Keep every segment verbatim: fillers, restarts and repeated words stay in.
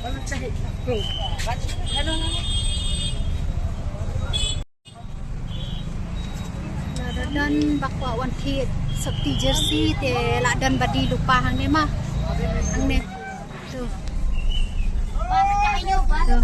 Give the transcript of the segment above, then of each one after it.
La don ba kwah wan thied sopti jersey te la don ba die lypa hangne ma. Hangne. Tu. Tu.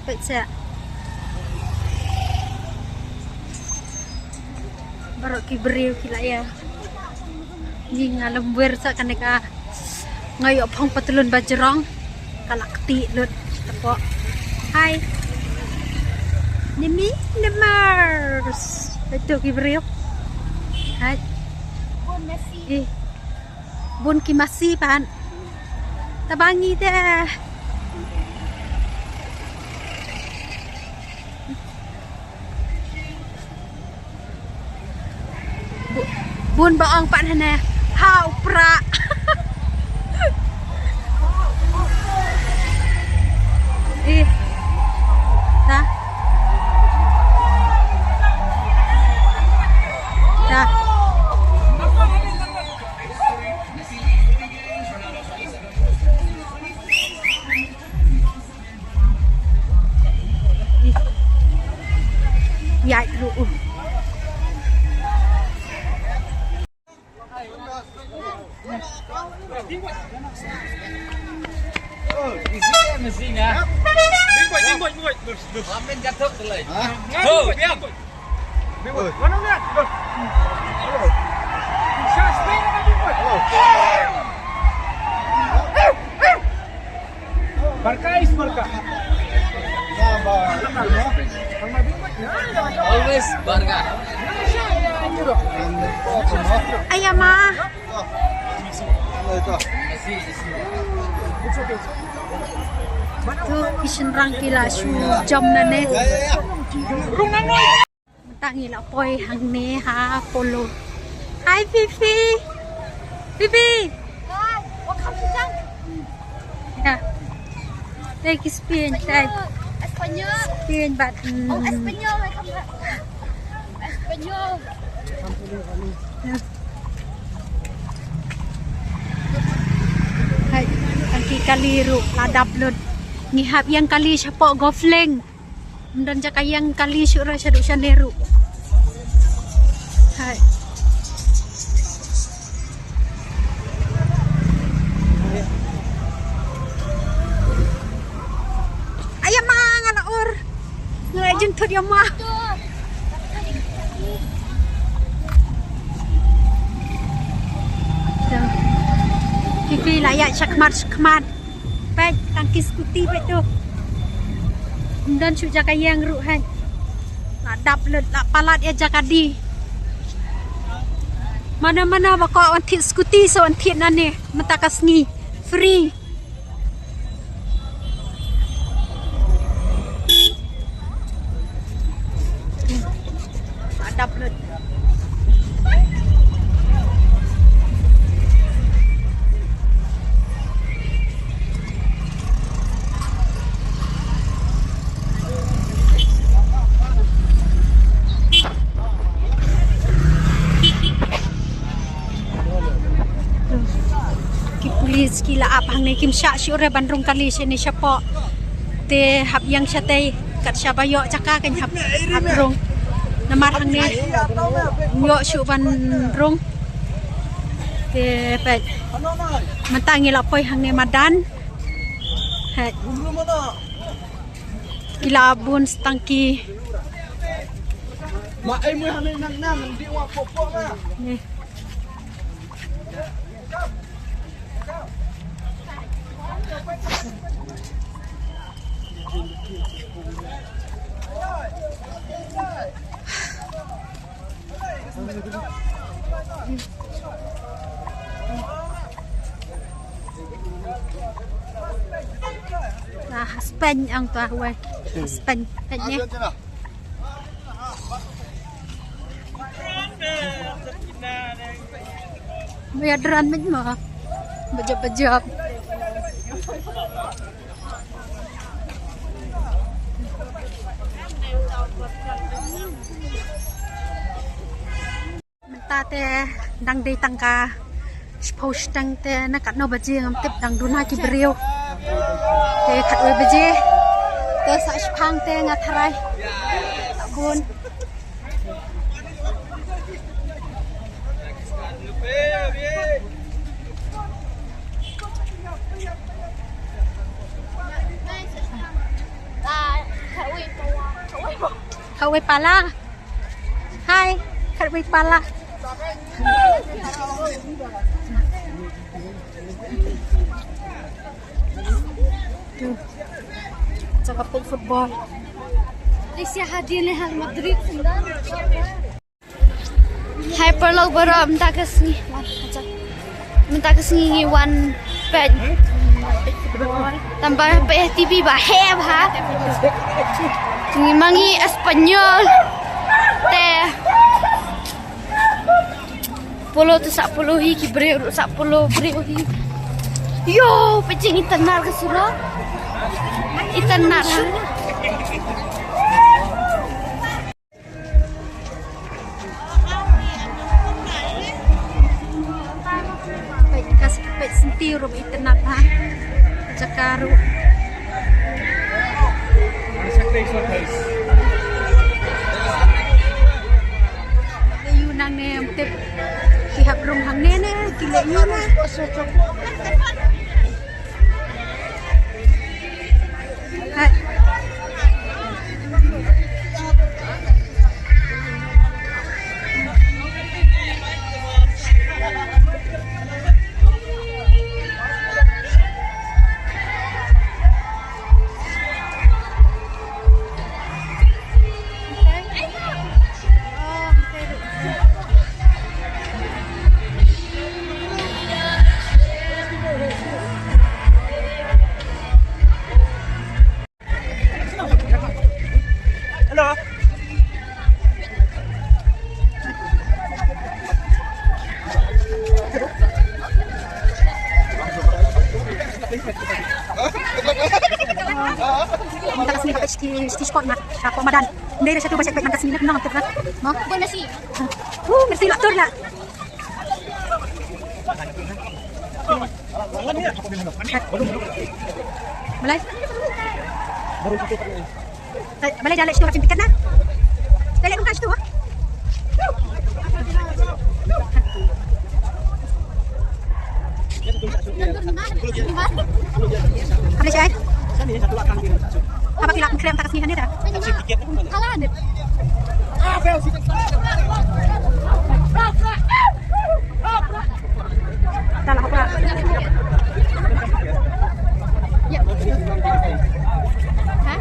Peit seh. Baroh ki briew ki la ïa. Ngi nga lem wer sa kane ka. Nga ïoh phong patlun ba jrong. Ka la kti lut. Tapoh. Hai. Nimi Nemars. Peit tu ki briew. Hai. Eh. Bun ki masi pat. Taba ngi te. Bu-, bun ba ong pat hane. Ha u pra. Eh. Ta. Ta. Ïaid ruh. Barca is Barca. Always Barca. Ayama. Tu ki shynrang ki la shu jam na ne. Mynta ngi la poi hangne ha Polo. Hi Fifi. Fifi. Hi. Welcome to town. Ya. Dei ki Spain, dei. Español. Spain bad. Oh, hmm. Español, welcome back. Español. Ya. Hai, tang ki kali ruh la dap lut. Ngi hap ïeng kali shapoh Golf Link. Ym don jaka ïeng kali shuh re shaduh shane ruh. Hai. Ayama nga la ur. Nga la jynthut ïa ma. Fifi la ïaid shakhmat shakhmat. Peit, tang ki scooty peit tu. Ym don shuh jaka ïeng ruh hei. La dap lut, la palat ïa jaka die. Mano mano ba kwah wan thied scooty sa wan thied nane mynta ka sngi. Free. Ki pulit ki la ap hangne, kim shah shuh re ban rung kali shane shapoh. Te hap ïeng shatei, kat shaba ïoh jaka kan hap, hap rung. Namar hangne ym ïoh shuh ban rung. Te peit, mynta ngi la poi hangne madan. Peit, ki la bun stang ki. Ma ai mui hangne nang nang di wa pok pok na. Ni. Ah, Spain ang tuah wai. Spain, Spain ni. Ba ïadran met ma. Bajap bajap. Mynta te dang dei tang ka shiphew shiteng te na katno baje ngam tip, dang duna ki briew. Te khatwei baje te sa shipang te nga tharai. Bun. Kawei pala. Hai, kawei pala. Cakap football. Sia hadir ni hal Madrid sendal. Hai paralok baroh, mynta ka sngi. Mynta ka sngi ngi wan peit. Tang ba peit T V ba heh bha. Ngi ma ngi Espanyol. Te polo tu sah polo hi, ki briew ruh sah polo briew hi. Yo, peit jingïeit nar ka sura. Ïeit nar. Peit ka s-, peit senti ruh ba itynnad ha. Jaka ruh. Leh ïu nangne ym tip. Ki hap rung hangne ne, ki leh ïu ne. Hello. Mynta ka sngi ka peit sha ki, sha ki sport na, ka pok madan. Ndei da shatu ba shet peit man ka sngi na kumno ngam tip na. Mo? Gol Messi. Uh, Messi la tur la. Balei? Balei jan leh shuh hap shim tiket na? Leh leh nangta shuh. Hap leh shaei? Haba ki la pynkhreh mynta ka sngi hangne da. Halan. Dah lah, hopla. Ha?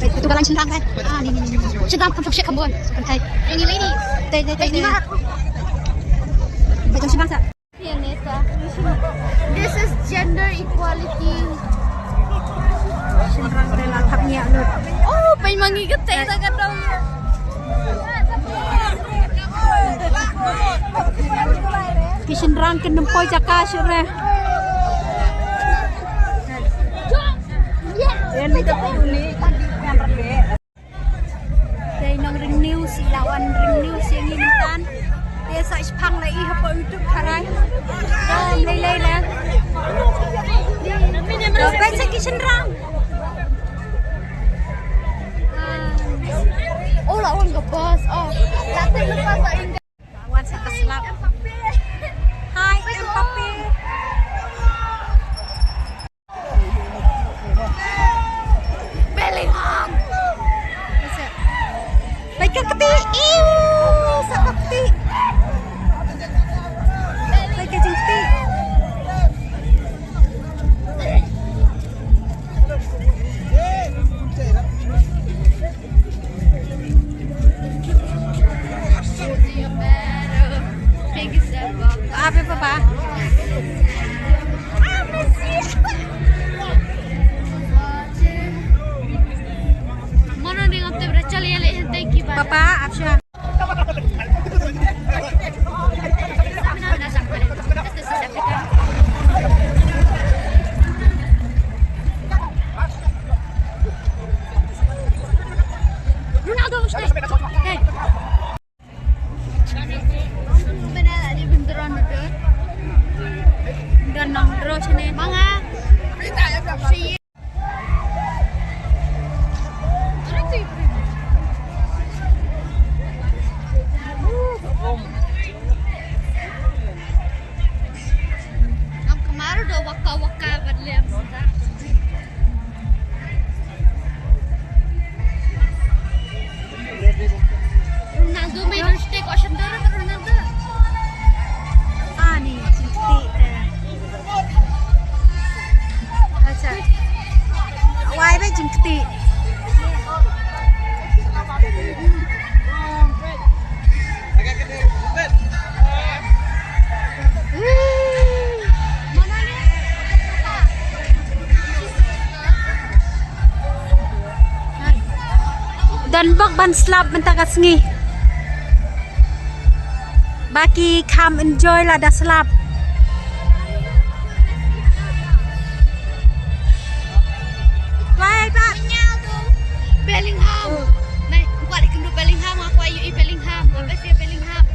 Itu balang sendang kan? Ah, ni, ni, ni, ni. Sendang kan, shek kambon. Kan kai. Ini ladies. Dai, dai, dai, dai. Baca sendang sa. This is gender equality. Rang te la thap ngiah lut. Oh, pynmang ngi kata ta ka dong. Ki shynrang kin ym poi jaka shuh re. Dei nongring news sha ïa wan ring news ïa ngi mynta. Te sa shipang la i hapoh YouTube tharai. Dom lei lei la. Dom peit sa ki shynrang. Oh, la wan ka bus. Oh. Wan sa ka slap. Hi, Mbappe. Bellingham. Peit ka kti. Iu, sa ka kti. Peit ka jingkti. Ave, papa. Papa, acha. Ronaldo, stay. Hey. Don nang draw sini. Manga. Ngam kemar udah waka-waka bad lem. Ronaldo main on stick, ocean dora Ronaldo. Ani, jingkti te. Acha. Wai be jingkti. Don bok ban slap mynta ka sngi. Ba ki kham enjoy lada slap. Bye, bye. Bellingham. Nai, kwah ïa kynduh Bellingham, kwah ïa i Bellingham. Best ïa Bellingham.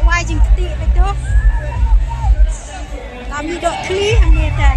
Wai jingkti betul. Kami dok kli ni ta.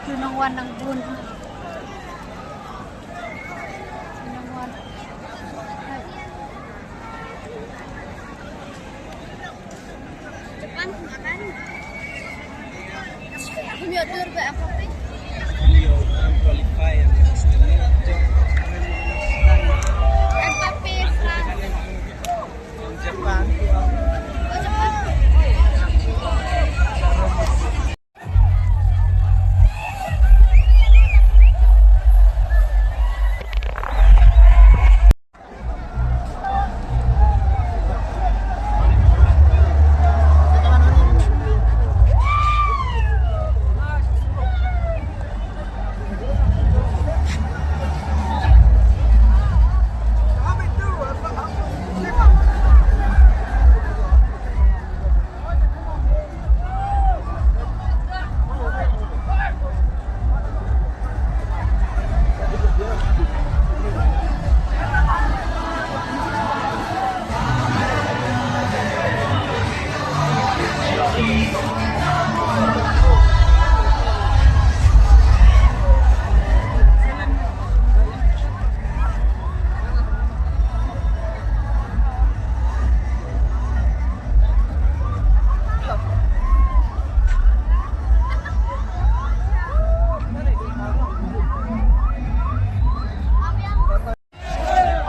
Ki nongwan nang bun. Ki nongwan.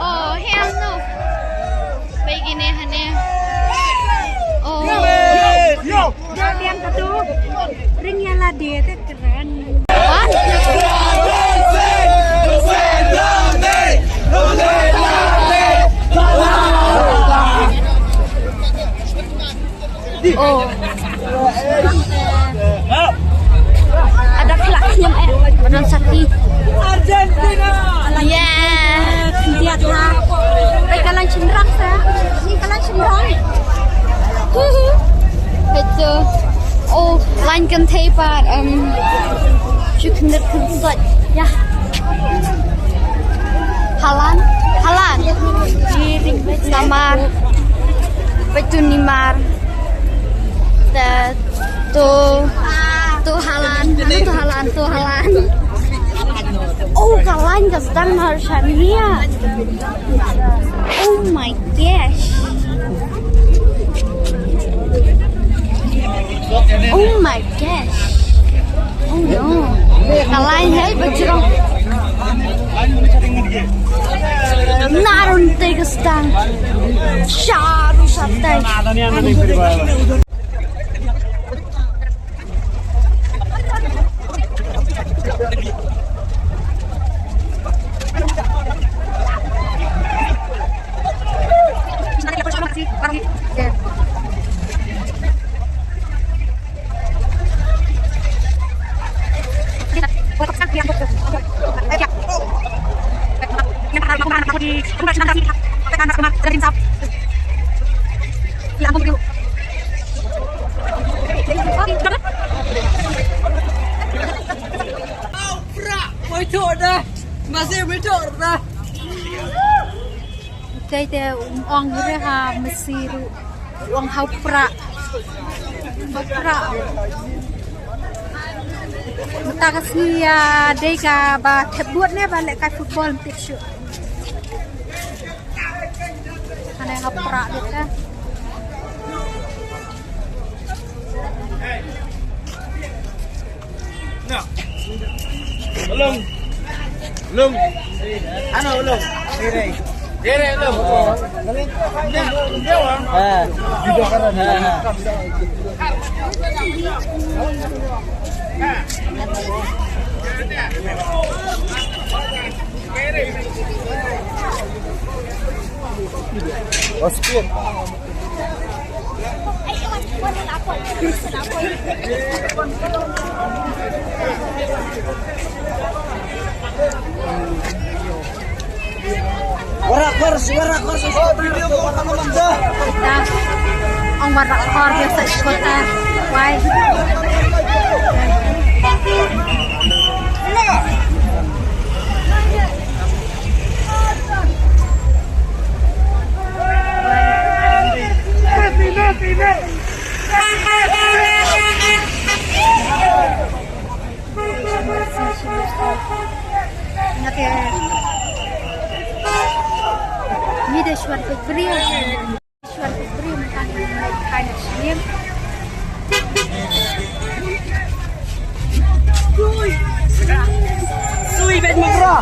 Oh, hell no. Pei kine hane. Oh. Yo, yo. Dia diam satu. Ring yang lah dia tu keren. What? Oh. Ada kelak senyum eh. Badan sakti. Argentina. Yes. Lihat lah. Eh, kalan chenrang sa. Ni kalan chenrang. Huhu. Betul. Oh, lain kan thei pat, um, shu kyndet kynsot. Ya. Haaland, Haaland. Neymar. Betul Neymar. Te, tu, tu Haaland, tu Haaland, tu Haaland. Oh, ka lain ka sdang na shane. Oh my gosh. Oh my gosh. Oh no. Ka lain help bajrong. Narun te ka sdang. Sharu shatai. Utai te um ong re ha masi ruh. Ong hau pra. Hau pra. Mynta ka sngi ïa dei kaba thep bud ne ba leh kai football ym tip shuh. Hangne hap pra bit ka. Ulung. Ulung. Ano ulung? Dire. Dire ulung. Ha. Ha. Oscar. Warakor, warakor, warakor. Ong warakor biasa ikut ah. Wai. Nate. Ni da shuan pek bri. Shuan pek bri makan kai na shim. Sui bet makra.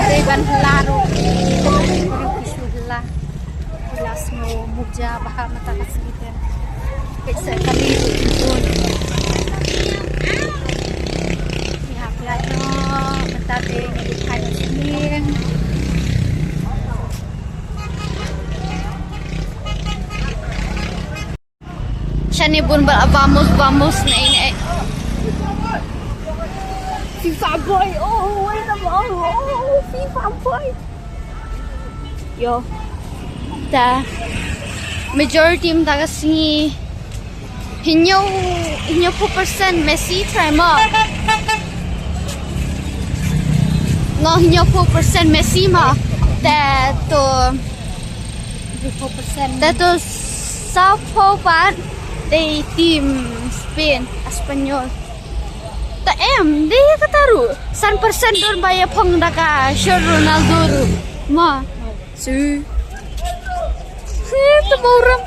Dei ban hla ruh. Ki shu hla. Ki la sngew muja bha mynta ka sngi te. Peit sa kali ruh ki bun. Ki hap ïaid noh mynta te ngi dei phai noh sning. Shane bun ba vamos, vamos, nei, nei. FIFA boy, oh, wait a minute, oh, FIFA boy. Yo, ta majority mynta ka sngi hynñiew, hynñiewphew percent Messi try mo. Ngo hynñiewphew percent Messi mo. Ta to Te to sawphew pat dei team Spain, Espanyol. Ta em, dei kata ruh. San percent dur ba ïa phong da ka Cristiano Ronaldo ruh. Ma. Su. He, te burom.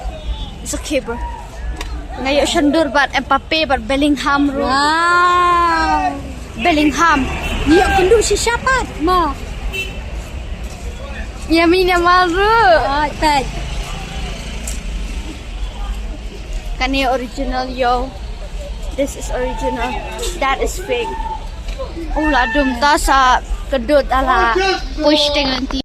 It's okay, bro. Nga ïoh shan dur bad Mbappe bad Bellingham ruh. Wow. Bellingham. Ni ïoh kynduh shisha pat. Ma. Ïa mine malu. Ah, tai. Kane original, yo. This is original. That is fake. Oh, la dum ta sa kedut ala push dengan ti.